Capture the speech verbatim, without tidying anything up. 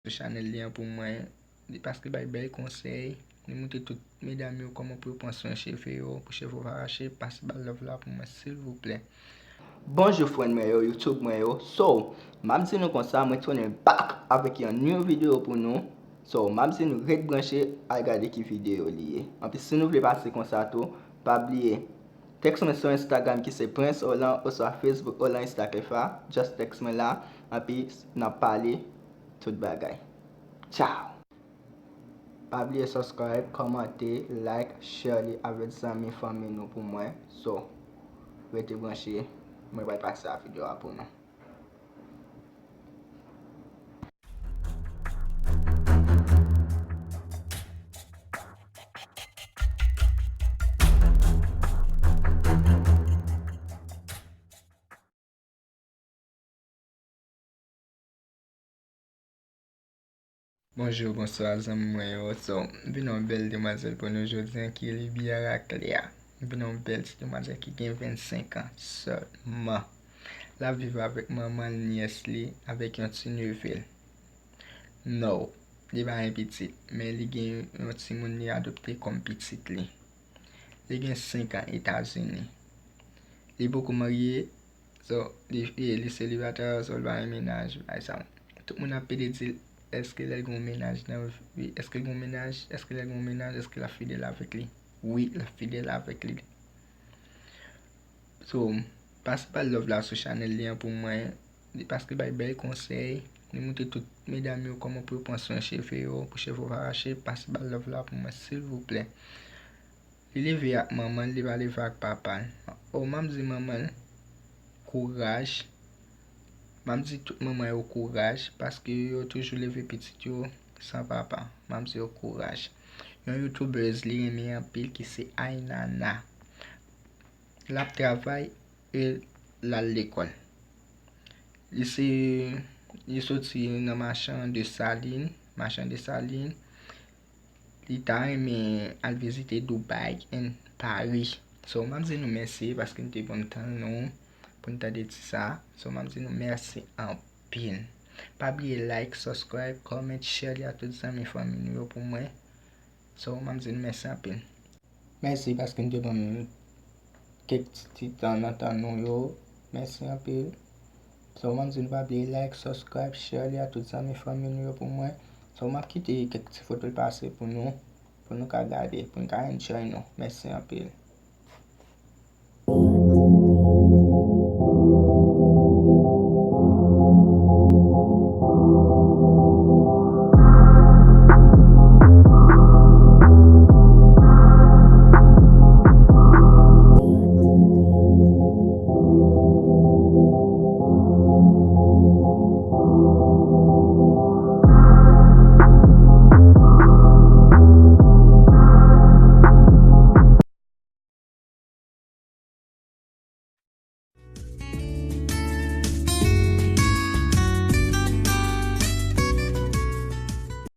sou chanèl li an pou mwen. Li paske bay bèl konsèy. Li montre tout medam yo kòman pou yo pran swen cheve yo, pou cheve yo pa rache. Pase ba love la pou mwen, silvouplè. Bonjou, frè mwen yo, YouTube mwen yo. So, m ap di nou konsa, mwen tounen back avèk yon new video pou nou. So, m ap di nou ret branche, al gade ki video li ye. Anpi, si nou vle pase konsa tou, pa bliye, text mwen sou Instagram ki se Prince Olan, oswa Facebook Olan Instakefa. Just text mwen la, anpi n ap pale tout bagay. Ciao! Pa bliye subscribe, kòmante, like, share li avèk zanmi, fanmi nou pou mwen. So, rete branche, mwen pral pase a video a pou nou. Bonjou, bonswa, zanmi mwen yo. So, m vin yon bèl demwazèl pou nou jodi an ki Libia Raclea. M vin yon bèl ti demwazèl ki gen vennsenk an sèlman. L ap viv avèk manman l, nyès li, avèk yon ti neve l. No, li pa gen pitit, men li gen yon timoun li adopte kòm pitit li. Li gen senk an Etazini. Li poko marye, so, li, li, li selibatè, so, li pa gen mennaj, bagay sa. Tout moun ap pede di l, èske lè l gen yon mennaj nan vi, èske l gen yon mennaj, èske lè l gen yon mennaj, èske l ap fidèl avèk li? Wi, l ap fidèl avèk li. So, pase ba love la sou chanèl li an pou mwen. Li paske bay bèl konsèy. Li montre tout medam yo kòman pou yo pran swen cheve yo, pou cheve yo pa rache. Pase ba love la pou mwen, silvouplè. Li leve ak manman l, li pa leve ak papa l. O, m ap di manman l, kouraj. M ap di tout manman yo kouraj, paske yo toujou leve pitit yo san papa. M ap di yo kouraj. Yon youtubèz li renmen anpil ki se Aynana. L ap travay e l al lekòl. Li se, li soti nan machan Desalin, machan Desalin. Li ta renmen al vizite Dubai and Paris. So, m ap di nou mèsi paske n te ban m tan nou pou n tande ti sa. So, m ap di nou mèsi anpil. Pa bliye like, subscribe, comment, share li a tout zanmi fanmi nou yo pou mwen. So, m ap di nou mèsi anpil. Mèsi paske n te ban m kèk ti, ti tan nan tan nou yo. Mèsi anpil. So, m ap di nou pa bliye like, subscribe, share li a tout zanmi fanmi nou yo pou mwen. So, m ap kite kèk ti foto l pase pou nou, pou nou ka gade, pou n ka enjoy nou. Mèsi anpil.